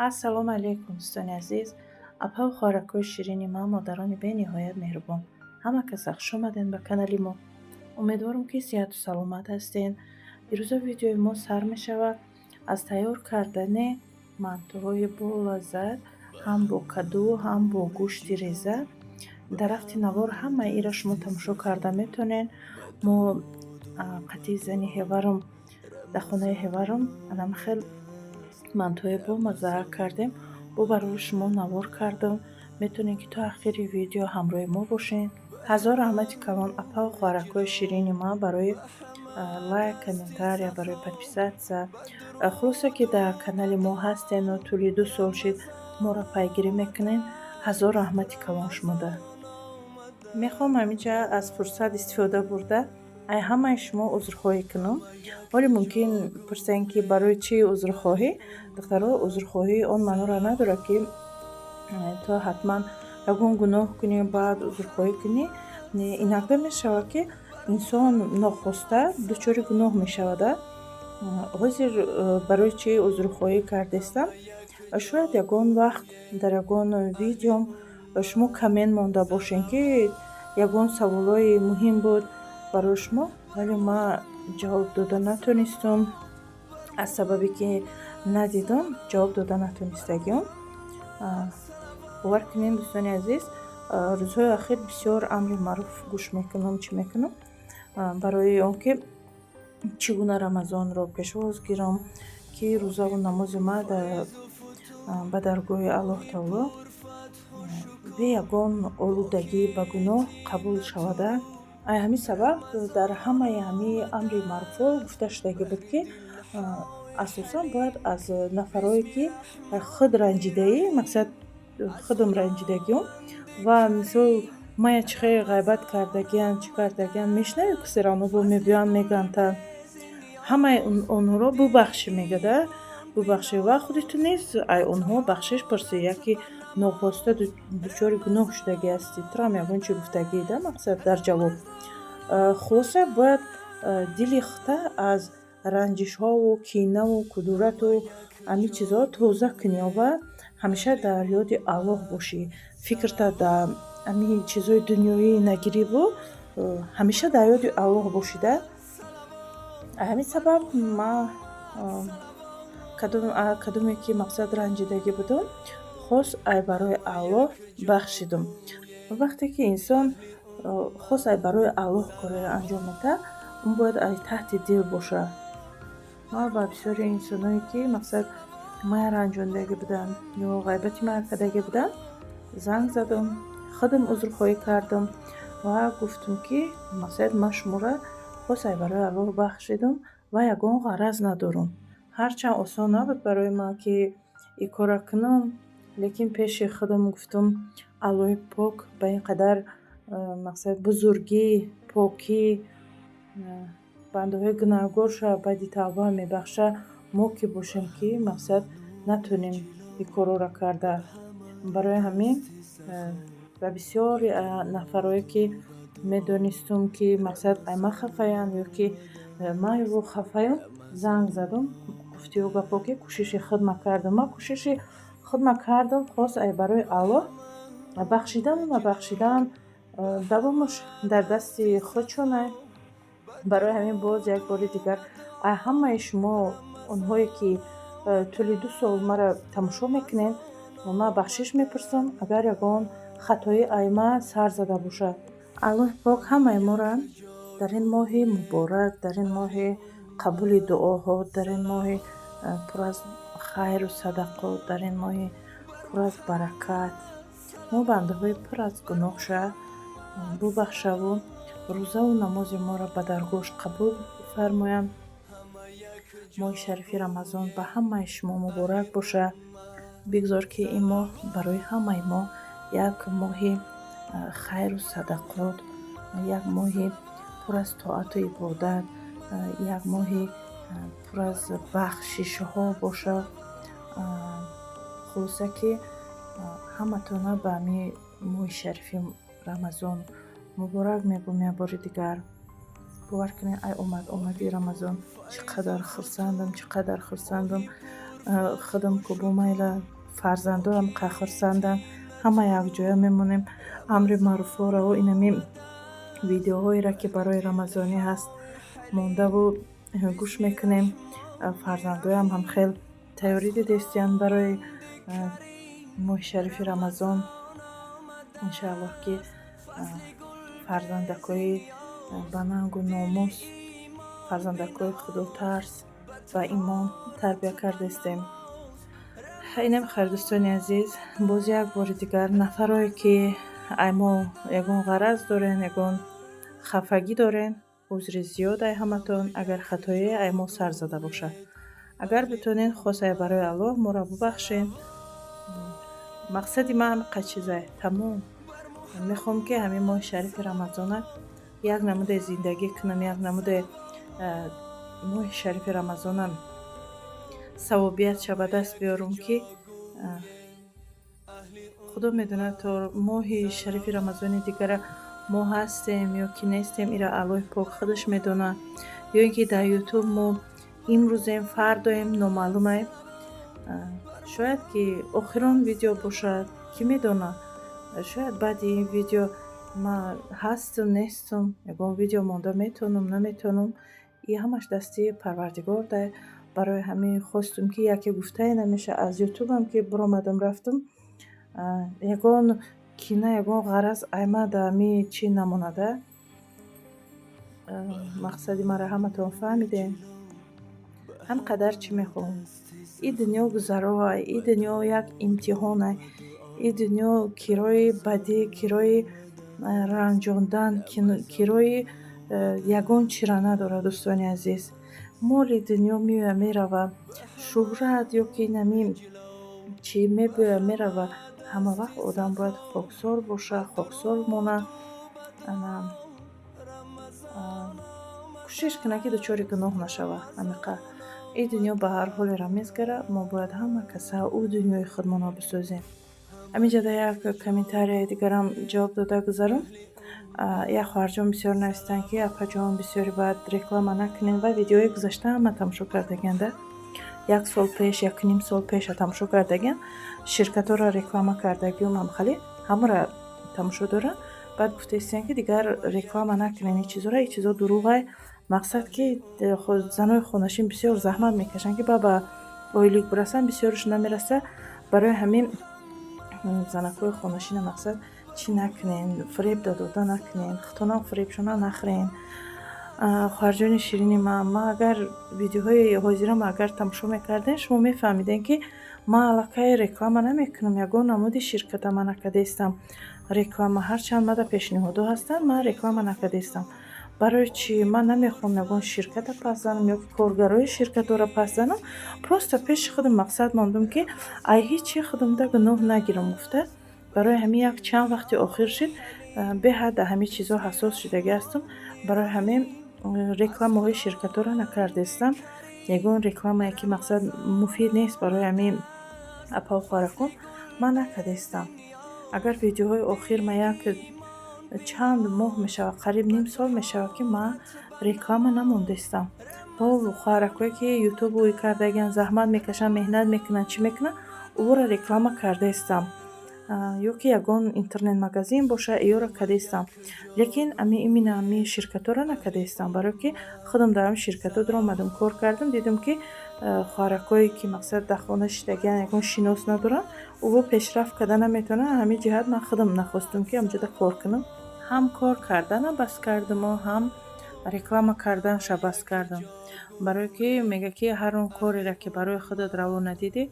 Ассалому алайкум, дӯстони азиз, апаву хоҳаракҳои ширини ман, модарони бениҳоят меҳрубон. Ҳама каса хуш омадед ба канали мо. Умедворам, ки сиҳату саломат ҳастед. Ирӯза видеои мо сар мешавад аз тайёр кардани мантуҳои болаззат, ҳам бо каду, ҳам бо гӯшти реза. Дар рафти навор ҳамаи инро шумо тамошо карда метавонед. Мо қатъи зани ҳеварам, дар хонаи ҳеварам анам хел мантуҳои бомазза кардем. Бо барои шумо навор кардам. Метавонед, ки то ахири видео ҳамроҳи мо бошед. Ҳазор раҳмати калон, апаву хоҳаракҳои ширини ман, барои лайк, комментария, барои подписаться. Хулоса, ки дар канали мо ҳастену тӯли 2 сол шид моро пайгирӣ мекунед. Ҳазор раҳмати калон шумода. Мехоҳам ҳаминҷа аз фурсат истифода бурда, ай ҳамаи шумо узрхоҳӣ кунам. Ҳоле мумкин пурсем, ки барои чӣ узрхоҳӣ? Духтаро, узрхоҳӣ он маъноро надорад, ки ту ҳатман ягон гуноҳ кунӣ, баъд узрхоҳӣ кунӣ. Не, иногда мешавад, ки инсон нохоста дучори гуноҳ мешавада. Ҳозир барои чӣ узрхоҳӣ кардестам? Шояд ягон вақт дар ягон видеом шумо коммент монда бошед, ки ягон саволҳои муҳим буд барои шумо, вале ман ҷавоб дода натонистам. Аз сабабе ки надидам, ҷавоб дода натонистагиам. Бовар кунед, дӯстони азиз, рӯзҳои ахир бисёр амри маъруф гӯш мекунам, чӣ мекунам, барои он ки чӣ гуна Рамазонро пешвоз гирам, ки рӯзаву намози ман ба даргоҳи Аллоҳ Таоло бе ягон олудагӣ ба гуноҳ қабул шавада. Ай ҳамин сабаб дар ҳамаи ҳамин амри маъруфҳо гуфта шудагӣ буд, ки асосан бояд аз нафарое, ки худ ранҷидаӣ, мақсад, худам ранҷидагиам ва мисол мая чӣ хел ғайбат кардагиан, чӣ кардагиан, мешунавӣ, ки все равно бо мебиёянд, мегӯянд, та ҳамаи онҳоро бубахшӣ, мегӯяда, бубахшӣ ва худи ту низ ай онҳо бахшиш пурсӣ, яке нохоста дучори гуноҳ шудагӣ ҳастӣ, туам ягон чи гуфтагӣ да, мақсад, дар ҷавоб. Хулоса, бояд дили худта аз ранҷишҳову кинаву кудурату ҳамин чизҳо тоза кунӣ ва ҳамеша дар ёди Аллоҳ бошӣ, фикрта дар ҳамин чизҳои дунёвӣ нагириву ҳамеша дар ёди Аллоҳ бошида. Ҳамин сабаб ман кадоме ки, мақсад, ранҷидагӣ будам, хос ай барои Аллоҳ бахшидум. Вақте ки инсон хос ай барои Аллоҳ кореро анҷом медиҳад, он бояд ай таҳти дил бошад. Ман ба бисёри инсоное, ки, мақсад, мая ранҷондагӣ буданд ё ғайбати мая кардагӣ буданд, занг задам, худам узрхоҳӣ кардам ва гуфтам, ки, мақсад, ман шуморо хос ай барои Аллоҳ бахшидам ва ягон ғараз надорам. Ҳарчанд осон набуд барои ман, ки ин корро кунам, лекин пеши худам гуфтам: Аллоҳи пок ба ин қадар, мақсад, бузургӣ, покӣ, бандаҳои гунаҳгорша баъди тавба мебахшад, мо кӣ бошем, ки, мақсад, натонем ин корҳоро карда? Барои ҳамин ба бисёри нафарое, ки медонистум, ки, мақсад, ай ман хафаянд ё ки ман ё хафаям, занг задам, гуфтиҳо гапҳо, ки кӯшиши худма кардам. Ман кӯшиши худма кардам, хос ай барои Аллоҳ бахшидану набахшидан давомаш дар дасти худшонай. Барои ҳамин боз як бори дигар ай ҳамаи шумо, онҳое ки тӯли 2 сол маро тамошо мекунед, ман бахшиш мепурсам, агар ягон хатои ай ман сар зада бошад. Аллоҳи пок ҳамаи моро дар ин моҳи муборак, дар ин моҳи қабули дуоҳо, дар ин моҳи пур аз хайру садақот, дар ин моҳи пур аз баракат, мо бандаҳои пур аз гуноҳша бубахшаву рӯзаву намози моро ба даргоҳаш қабул фармоянд. Моҳи шарифи Рамазон ба ҳамаи шумо муборак бошад. Бигзор, ки ин моҳ барои ҳамаи мо як моҳи хайру садақот, як моҳи пур аз тоату ибодат, як моҳи пур аз бахшишҳо бошад. Хулоса, ки ҳаматона ба ҳамин моҳи шарифи Рамазон муборак мегӯям як бори дигар. Бовар кунед, ай омад омади Рамазон чӣ қадар хурсандам, чӣ қадар хурсандам. Худам ку бо майла, фарзандоам хурсанданд, ҳама якҷоя мемонем. Амри маъруфҳоро, инами видеоҳоеро, ки барои рамазонӣ ҳаст, мондаву гӯш мекунем. Фарзандоям ҳам хел тайёрӣ дидестиянд барои моҳи шарифи Рамазон. Иншааллоҳ, ки фарзандакҳои ба нангу номус, фарзандакҳои худотарс ва имон тарбия кардастем. Инам хайр, дӯстони азиз. Боз як бори дигар, нафарое ки ай мо ягон ғараз дорен, ягон хафагӣ дорен, узри зиёд ай ҳаматон, агар хатое ай мо сар зада бошад. Агар битонен, хосае барои Аллоҳ моро бубахшен. Мақсади ман ҳамин чизае, тамом. Мехоҳам, ки ҳамин моҳи шарифи Рамазона як намуде зиндагӣ кунам, як намуде моҳи шарифи Рамазона савобиятша ба даст биёрам, ки Худо медонад, то моҳи шарифи Рамазони дигара мо ҳастем ё ки нестем, ира Аллоҳи пок худаш медонад, ё ин ки дар Ютуб мо имрӯзем, фардоем, номаълумае. Шояд ки охирон видео бошад, кӣ медонад? Шояд баъди ин видео ман ҳастам, нестам, ягон видео монда метавонам, наметавонам, и ҳамаш дасти Парвардигор дай. Барои ҳамин хостум, ки яке гуфтае намеша, аз Ютубам ки биромадам, рафтам, ягон кина, ягон ғараз айма дар ҳами чӣ намонада. Мақсади маро ҳаматон фаҳмидем. Ҳам қадар чӣ мехоҳам: и дунё гузароай, и дунё як имтиҳонай, и дунё кирои бадӣ, кирои ранҷондан, кирои ягон чира надорад, дӯстони азиз. Моли дунё меояд, мерава, шӯҳрат ё ки инами чӣ мебиёяд, мерава. Ҳама вақт одам бояд хоксор бошад, хоксор монад, кӯшиш кунад, ки дучори гуноҳ нашавад. Ҳамиқа ин дунё ба ҳар ҳолеро мезгарад, мо бояд ҳама каса ӯ дунёи худмонро бисозем. Ҳаминҷа дар як комментарияи дигарам ҷавоб дода гузарам. Як хоҳарҷон бисёр навистанд, ки апаҷон, бисёре бояд реклама накунем, ва видеои гузашта ҳама тамошо кардагианда, як сол пеш, якуним сол пеша тамошо кардагиан, ширкатҳоро реклама кардагиум, ҳамхале ҳамаро тамошо доранд. Баъд гуфтаистиянд, ки дигар реклама накунем ин чизҳоро, ин чизҳо дурӯғай. Мақсад, ки занои хонашин бисёр заҳмат мекашанд, ки ба ойлик бирасанд, бисёраш намераса. Барои ҳамин занакҳои хонашина, мақсад, чӣ накунен, фиреб додода накунен, худтонам фиребшона нахӯрен. Хоҳарҷони ширини ман, ман агар видеоҳои ҳозирам агар тамошо мекардем, шумо мефаҳмидем, ки ман аллакай реклама намекунам, ягон намуди ширката ман накардаистам реклама. Ҳарчанд мада пешниҳодҳо ҳастанд, ман реклама накардаистам. Барои чӣ? Ман намехоҳам ягон ширката пас занам ё ки коргарои ширкатҳоро пас занам. Просто пеши худам мақсад мондум, ки ай ҳечи худамда гуноҳ нагирам гуфта. Барои ҳамин як чанд вақти охир шид, беҳад дар ҳамин чизҳо ҳассос шудагӣ ҳастам. Барои ҳамин рекламаҳои ширкатҳоро накардаистам. Ягон рекламае, ки мақсад муфид нест барои ҳамин апаву хоҳаракон, ман накардаистам. Агар видеоҳои охир, ман як чанд моҳ мешавад, қариб ним сол мешавад, ки ман реклама намондаистам. Бо хоҳаракҳое, ки Ютуб ӯй кардагиан, заҳмат мекашанд, меҳнат мекунанд, чӣ мекунанд, ӯро реклама кардаистам, ё ки ягон интернет-магазин боша, иёро кардаистам. Лекин ами именно ҳамин ширкатҳоро накардаистам, барое ки худам дар ҳамин ширкатҳо даромадам, кор кардам, дидам, ки хоҳаракҳое, ки мақсад дар хона шидагиан, ягон шинос надоранд, ӯво пешрафт карда наметавонанд. Ҳамин ҷиҳат ман худам нахостум, ки ҳамҷода кор кунам. Ҳам кор кардана бас кардаму, ҳам реклама карданша бас кардам, барое ки мегӯяд, ки ҳар он кореро, ки барои худат раво надидӣ,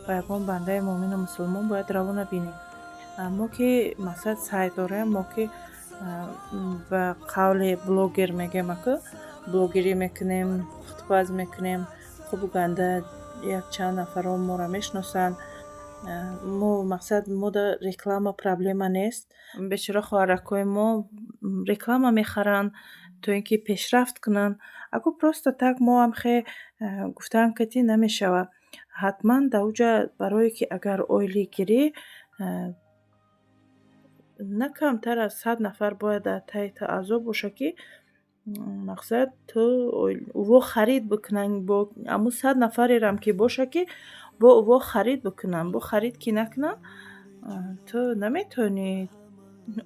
ба ягон бандаи муъмину мусулмон бояд раво набинӣ. Мо ки мақсад сайт дорем, мо ки ба қавли блогер мегӯем, аку блогерӣ мекунем, хутбаз мекунем, хубу ганда якчанд нафарҳо моро мешиносанд. Мо мақсад, мода реклама проблема нест. Бечора хоҳаракҳои мо реклама мехаранд, то ин ки пешрафт кунанд. Аку просто так мо ҳам хе гуфтан кати намешавад. Ҳатман дар оҷа барое ки агар ойлик гирӣ, на камтар аз 100 нафар бояд дар таи ту аъзо боша, ки мақсад ту ӯво харид бикунанд, бо ҳамун 100 нафарерам ки боша, ки Бо во харид бикунам, бо харид ки накунам, ту наметавонӣ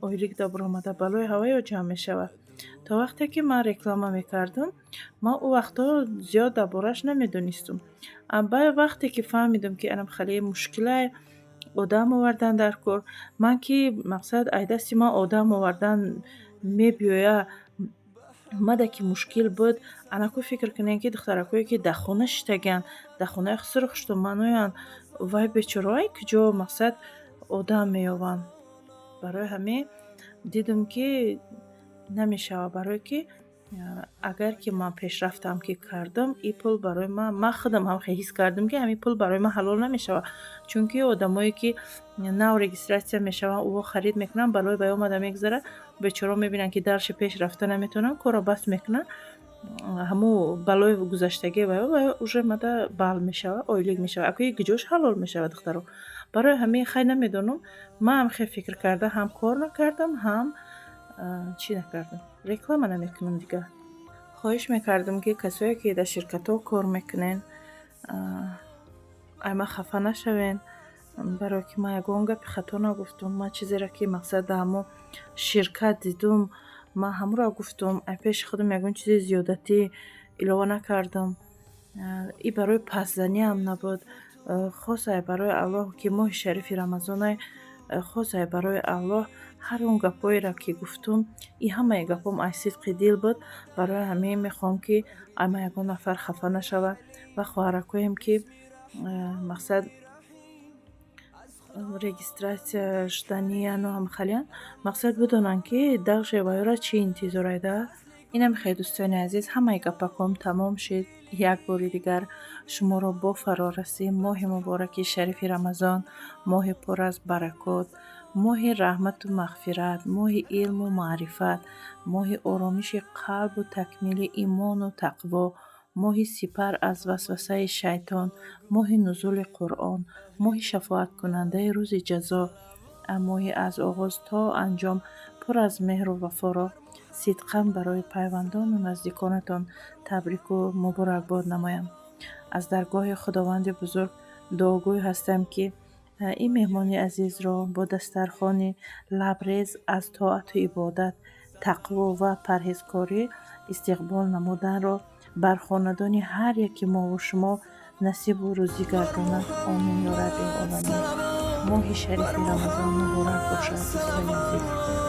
ойлик добаромада, балои ҳавоё ҷамъ мешавад. То вақте ки ман реклама мекардам, ман ӯ вақтҳо зиёд дар борааш намедонистум. Баъд вақте ки фаҳмидам, ки анам хеле мушкилай, одам овардан дар кор, ман ки мақсад ай дасти ман одам овардан мебиёя, мада ки мушкил буд, анаку фикр кунем, ки духтаракое, ки дар хона шиштагианд, дар хонаи хусуру хуштуманоянд, вай бечораҳое куҷо мақсад одам меёбанд. Барои ҳамин дидам, ки намешавад, барое ки агар ки ман пешрафтам ки кардам, ин пул барои ман худам ҳам хеле ҳис кардам, ки ҳамин пул барои ман ҳалол намешавад, чунки одамое, ки нав регистрация мешаванд, ӯҳо харид мекунанд, балои ба омада мегузарад, бечораҳо мебинанд, ки дальше пеш рафта наметавонанд, корро баст мекунанд, ҳамун балои гузаштагӣ ва уже мада бал мешавад, ойлик мешавад. Акӯи куҷош ҳалол мешавад, духтаро? Барои ҳамин, хай, намедонам, ман ҳам хеле фикр карда, ҳам кор накардам, ҳам чӣ накардам, реклама намекунам дигар. Хоҳиш мекардам, ки касое, ки дар ширкатҳо кор мекунен, ай ман хафа нашавен, барое ки ман ягон гапи хато нагуфтум. Ман чизеро, ки мақсад дар ҳамон ширкат дидум, ман ҳамонро гуфтум. Ай пеши худам ягон чизи зиёдатӣ илова накардам. И барои пастзаниам набуд, хос ай барои Аллоҳ, ки моҳи шарифи Рамазонай, хос ай барои Аллоҳ ҳар он гапҳоеро, ки гуфтум, и ҳамаи гапҳом аз сидқи дил буд. Барои ҳамин мехоҳам, ки ай ман ягон нафар хафа нашавад ва хоҳаракоем, ки мақсад регистрация шуданияну ҳамхалиян, мақсад бидонанд, ки дальше вайёра чӣ интизорай да. Инам хеле, дӯстони азиз, ҳамаи гапаком тамом шид. Як бори дигар шуморо бо фарорасии моҳи мубораки шарифи Рамазон, моҳи пур аз баракот, моҳи раҳмату мағфират, моҳи илму маърифат, моҳи оромиши қалбу такмили имону тақво, моҳи сипар аз васвасаи шайтон, моҳи нузули Қуръон, моҳи шафоаткунандаи рӯзи ҷазо, моҳи аз оғоз то анҷом пур аз меҳру вафоро сидқан барои пайвандону наздиконатон табрику муборакбод намоям. Аз даргоҳи Худованди бузург дуогӯй ҳастам, ки ин меҳмони азизро бо дастархони лабрез аз тоату ибодат, тақво ва парҳезкорӣ истиқбол намуданро бар хонадони ҳар яки мову шумо насибу рӯзӣ гардонад. Омин ё Раббил оламин. Моҳи шарифи Рамазон муборак бошад, дӯстони азиз.